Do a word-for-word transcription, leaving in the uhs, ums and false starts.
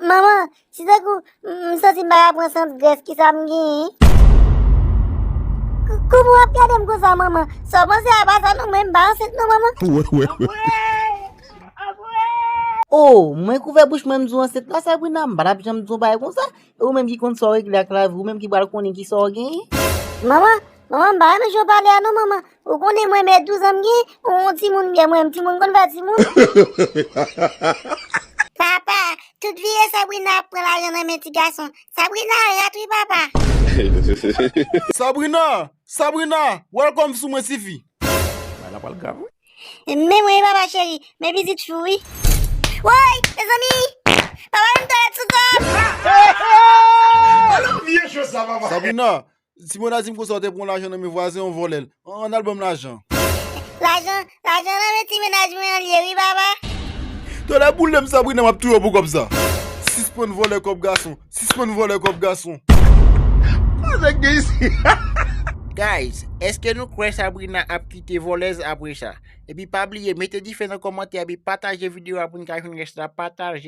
Manman, si tankou m, m santi m pa ka pran sant grès, kisa m genyen? K-, kouman w ap gade m konsa, manman? Sa w panse a pa sa non, mwen m pa ansent non, manman. Oh, mwen k ouvè bouch mwen m di w ansent la, Sabrina, m pa t ap janm di w bagay konsa. E ou menm ki konn sa w regle ak lavi, ou menm ki pral konnen kisa w genyen. Manman, manman, m pa renmen jan w pale a non, manman. Ou konnen mwen mèt douz an m gen, yon timoun byen mwen, timoun konn fè timoun. Papa, tout vire Sabrina ap pran lajan nan men ti gason. Sabrina rat wi papa. Sabrina, Sabrina, welcome sou mwen tifi. Bagay la pral grav wi. Men mwen papa cheri, men pitit chou wi. Woy, mezanmi, papa m tolèt sou kòm. Sabrina, Simona di m konsa w te pran lajan nan men vwazen an, w vòlè l. An, an al ban m lajan. Lajan, lajan nan men ti mennaj mwen an l ye wi papa. Tande boule m Sabrina, m ap touye w pou kòb sa. Sispann vòlè kòb gason, sispann vòlè kòb gason. Guys, èske nou kwè Sabrina ap kite vòlèz apre sa? Epi pa bliye mete dife nan kòmantè epi pataje videyo a pou n ka jwenn rès la, pataje.